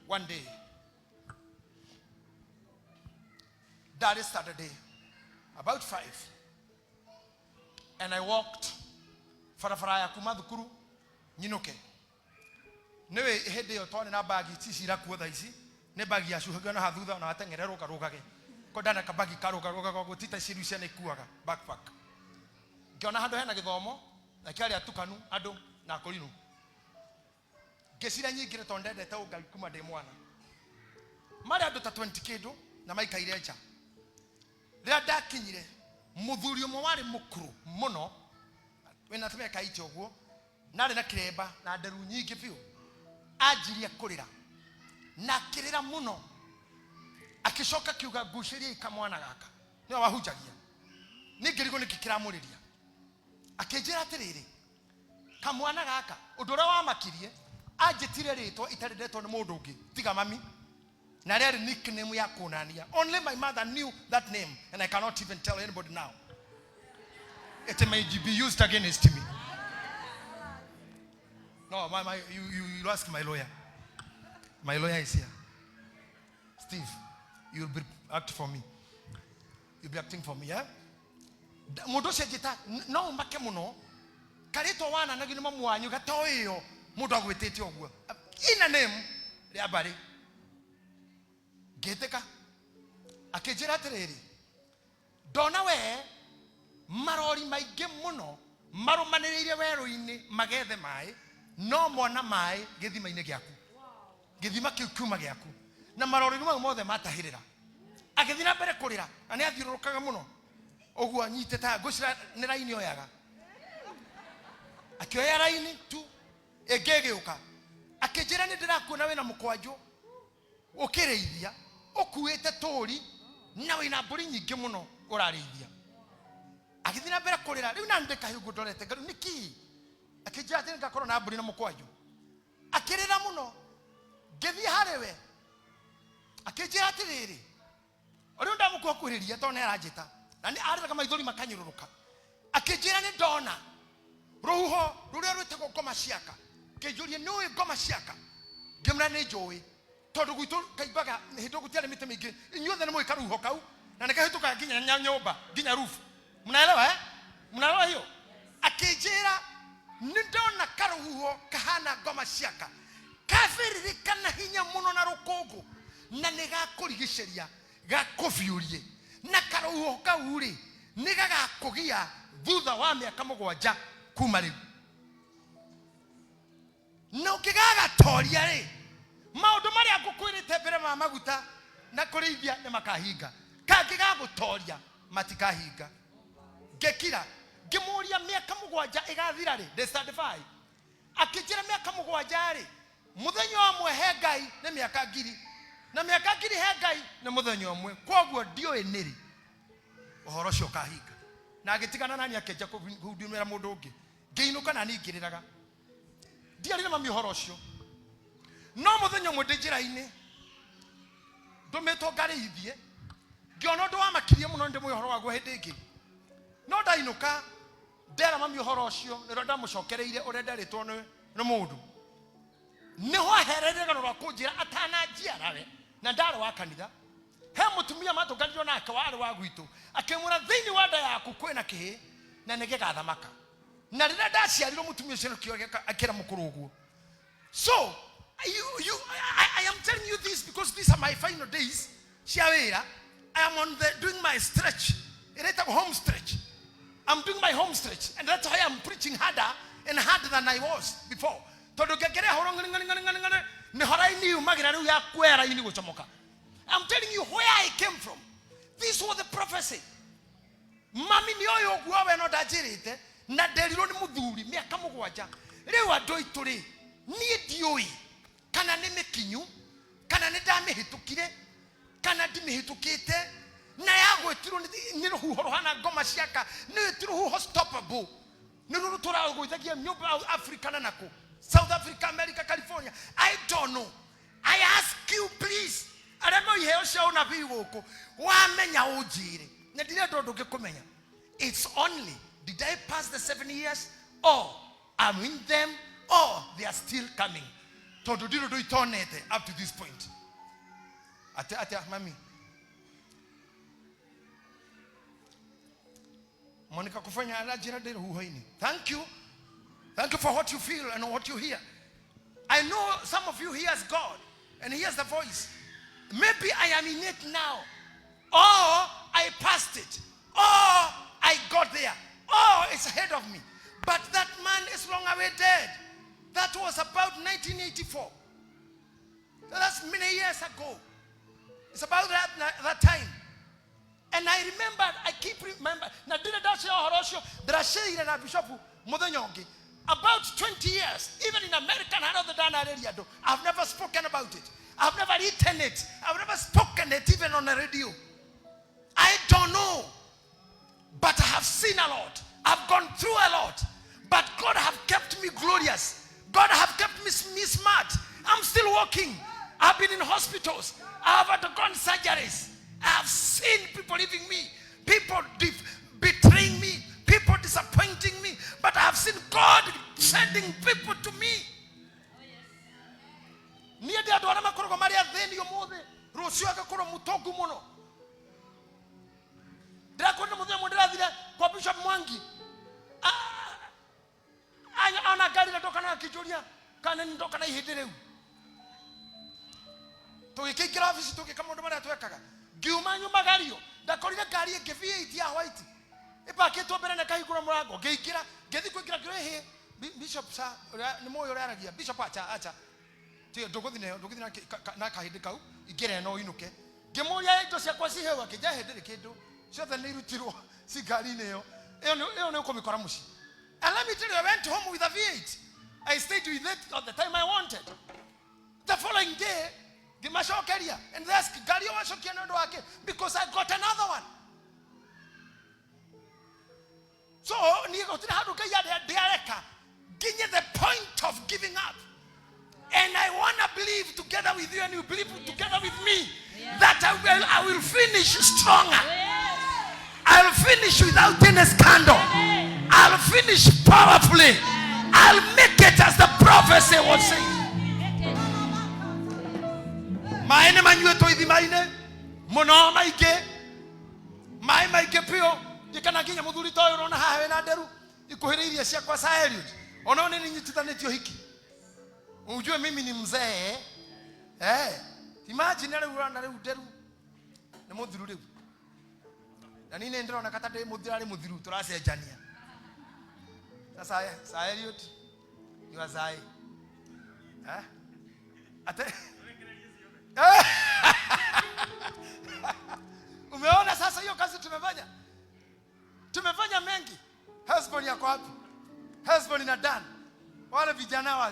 One day ndarĩ Saturday about 5, and I walked barabara ya kuma thukuru nyinũke. Nĩwĩ hĩndĩ ĩyo twarĩ na mbagi ici irakuo thaa ici, nĩ mbagi yacuhagio na hathutha na wateng'ere rũgarũgage ko ndana kabagi karũgarũgaga ũguo, ti ta ici rĩu ciana ikuaga backpack. Ngĩona handũ hena gĩthomo na kĩarĩ atukanu andũ na akũrinũ. Ngĩcira nyingĩre tondũ ndendete ũngai kuma ndĩ mwana. Marĩ andũ ta 20 kĩndũ na maikaire nja. Rĩrĩa ndakinyire, mũthuri ũmwe warĩ mũkũrũ mũno wĩna tũmĩaka ite ũguo, na arĩ na kĩremba na nderu nyingĩ biũ, anjirie kũrĩra na akĩrĩra mũno, akĩcoka akiuga, "Ngucĩriai kamwana gaka." Nĩwe wahunjagia. Niĩ ngĩrigwo nĩkĩ kĩramũrĩria. Akĩnjĩra atĩrĩrĩ, "Kamwana gaka," ũndũ ũrĩa wamakirie, anjĩtire rĩtwa itarĩ ndetwo nĩ mũndũ ũngĩ tiga mami, na rĩarĩ nickname ya kũnania. Only my mother knew that name, and I cannot even tell anybody now. It may be used against me. No, you ask my lawyer. My lawyer is here. Steve, you'll be act for me. You'll be acting for me, yeah? Mũndũ ũcio njĩta no ũmake mũno karĩtwa wananagio nĩ mamu wanyu gatoĩyo mũndũ agwĩtĩte ũguo ina name rĩa mbarĩ. Ngĩtĩka. Akĩnjĩra atĩrĩrĩ, "Ndona we marori maingĩ mũno marũmanĩrĩire werũ-inĩ magethe maĩ, no mona maĩ gĩthima-inĩ gĩaku, gĩthima kĩu kiuma gĩaku, na marori mau mothe matahĩrĩra." Agĩthiĩ na mbere kũrĩra na nĩ athiũrũrũkaga mũno ũguo anyitĩte ngũcira nĩ raini oyaga. Akĩoya raini tu ĩngĩ ĩgĩũka. Akĩnjĩra, "Nĩ ndĩrakuona wĩna mũkwanjũ ũkĩrĩithia, ũkuĩte tũri na wĩna mbũri nyingĩ mũno ũrarĩithia." Agĩthiĩ na mbere kũrĩra rĩu na ndĩkahiũ ũguo ndorete ngaru nĩkĩ. Akĩnjĩra atĩ ngakorwo na mbũri na mũkwanjũ. Akĩrĩra mũno. Ngĩthiĩ harĩ we, akĩnjĩra atĩrĩrĩ, ũrĩa ndamũkuhakuhĩrĩria tondũ nĩ aranjĩta na nĩ arĩraga maithori makanyũrũrũka, akĩnjĩra, "Nĩ ndona rũhuho rũrĩa rwĩtagwo ngoma ciaka." Kĩnjũrie, "Nĩ ũĩ ngoma ciaka?" Ngĩmwĩra, "Nĩ njũĩ, tondũ gwitũ kaimbaga hĩndĩ gũtiarĩ mĩtĩ mĩingĩ. Inyuothe nĩ mũĩ karũhuho kau na nĩ kahĩtũkaga nginya nyũmba, nginya roof. Mnaelewa, eh? Mnaelewa hiyo?" Akĩnjĩra, "Nĩ ndona karũhuho kahana ngoma ciaka kabĩrĩrĩka hinya mũno na rũkũngũ na nĩ gakũrigicĩria gakũbiũrie, na karũhuho kau rĩ nĩ gagakũgia thutha wa mĩaka 7 kuma rĩu, na ũngĩgagatoria rĩ, maũndũ marĩa ngũkwĩrĩte mbere ma maguta na kũrĩithia nĩ makahinga. Kangĩgagũtoria, matikahinga." Ngĩkira. Ngĩmũria, "Mĩaka 7 ĩgathira rĩ? Ndĩ standby." Akĩnjĩra, "Mĩaka 7 rĩ, mũthenya ũmwe he Ngai nĩ mĩaka 1,000, na mĩaka 1,000 he Ngai nĩ mũthenya ũmwe. Kwoguo ndiũĩ nĩrĩ ũhoro ũcio ũkahinga." Na agĩtigana nani, akĩnja kũhundumĩra mũndũ ũngĩ. Ngĩinũka na niĩ ngĩrĩraga. Ndiarire mami ũhoro ũcio, no mũthenya ũmwe ndĩ njĩra-inĩ ndũmĩtwo ngarĩithie, ngĩona ũndũ wamakirie mũno. Ndĩmũhe ũhoro waguo hĩndĩ ĩngĩ, no ndainũka ndera mami ũhoro ũcio nĩrĩo ndamũcokereire ũrĩa nderĩtwo nĩ mũndũ. Nĩho ahereire rũgano rwa kũnjĩra atananjiara we na ndarĩ wa kanitha, he mũtumia matũnganirwo nake warĩ wa gwitũ, akĩmwĩra, "Thĩinĩ wa nda yaku kwĩna kĩhĩ na nĩ gĩgathamaka." Na rĩrĩa ndaciarirwo, mũtumia ũcio nĩkĩo akĩra mũkũrũ ũguo. So I am telling you this because these are my final days cia wĩra. I am on the doing my stretch ĩrĩtagwo home stretch. I'm doing my home stretch, and that's why I'm preaching harder and harder than I was before, tondũ ngengere horo ng'ani ng'ani ng'ani ng'ani ng'ani nĩho raini yumagĩra rĩu ya kuoya raini gũcomoka. I'm telling you where I came from. This was the prophecy. Mami nĩ ũyũ ũguo we no ndanjĩrĩte na nderirwo nĩ mũthuri mĩaka 7 rĩu. Andũ aitũ rĩ, niĩ ndiũĩ kana nĩ mĩkinyu, kana nĩ ndamĩhĩtũkire, kana ndimĩhĩtũkĩte, na yagwĩtirwo nĩ rũhuho rũhana ngoma ciaka. Nĩ ti rũhuho stoppable, nĩ rũrũ tũragũithagia nyũmba Africa na nakũ South Africa, America, California. I don't know. I ask you, please, arĩa no iheo cia ũnabii gũkũ, wamenya ũnjĩre, na ndirenda ũndũ ũngĩ kũmenya. It's only, did I pass the 7 years, or I'm in them, or they are still coming? Tondũ ndirĩ ũndũ itonete up to this point. Atĩ atĩa mami? Monica kufanya anajira ndĩ rũhuho-inĩ. Thank you. Thank you for what you feel and what you hear. I know some of you hears God and hears the voice. Maybe I am in it now. Or I passed it. Or I got there. Or it's ahead of me. But that man is long away dead. That was about 1984. That's many years ago. It's about that time. And I remember, I keep remember. Na ndire ndacia ũhoro ũcio, ndĩraciire na bishop mũthenya ũngĩ. About 20 years, even in America na harĩa hothe ndanarĩria andũ, I've never spoken about it. I've never written it. I've never spoken it even on the radio. I don't know. But I have seen a lot. I've gone through a lot. But God have kept me glorious. God have kept me smart. I'm still working. I've been in hospitals. I've undergone surgeries. I have seen people leaving me, people betraying me, people disappointing me. But I have seen God sending people to me. Niĩ ndĩ andũ arĩa makoragwo marĩ athĩni ũmũthĩ, rũciũ agakorwo mũtongu mũno. Ndĩrakorire mũthenya ũmwe ndĩrathire kwa Bishop Mwangi. Ona ngari ndoka na akĩnjũria kana nĩ ndoka na ihĩndĩ rĩu. Tũgĩkĩingĩra obici tũgĩka maũndũ marĩa twekaga. Ngiuma nyumagario, ndakorire ngari ĩngĩ V8 ya white ĩpakĩtwo mbere na ĩkahingũra mũrango. Ngĩingĩra, ngĩthiĩ kũingĩra ngĩrwo ĩhĩ Bishop sa ũrĩa nĩ mũĩ ũrĩa aragia Bishop acha acha. Tiga ndũgũthiĩ nayo, ndũgũthiĩ na kahĩndĩ kau, ingĩra ĩno ũinũke. Ngĩmũria indo ciakwa ciheu, akĩnja hĩndĩ ndĩrĩ kĩndũ. Ciothe nĩ irutirwo ci ngari-inĩ ĩyo. Ĩyo nĩ ũkũmĩkora mũciĩ. And let me tell you, I went home with a V8. I stayed with it all the time I wanted. The following day, ngĩmacokeria. And they asked, ngari ĩyo wacokia nĩ ũndũ wake? Because I got another one. So, niĩ gũtirĩ handũ Ngai ndĩareka nginye the point of giving up. And I want to believe together with you, and you believe together with me, that I will finish stronger. I'll finish without any scandal. I'll finish powerfully. I'll make it as the prophecy was saying. Maĩ nĩ manyuĩtwo ithima-inĩ mũno maingĩ, maĩ maingĩ biũ. Ndikana nginya mũthuri ta ũyũ ũrona haha wĩna nderu ikuhĩrĩirie ciakwa sa Eliud, ona nĩ nyitithanĩtio hiki. Ujue mimi ni mzee. Imagine rĩu ũrona rĩu nderu nĩ mũthiru rĩu, na niĩ nĩ ndĩrona kata ndĩ mũthiru arĩ mũthiru, tũracenjania. Sasa sa Eliud ni wazae. Ate umeona sasa hiyo kazi tumefanya? Tumefanya mengi. Husband yako wapi? Husband na Dan. Wale vijana wa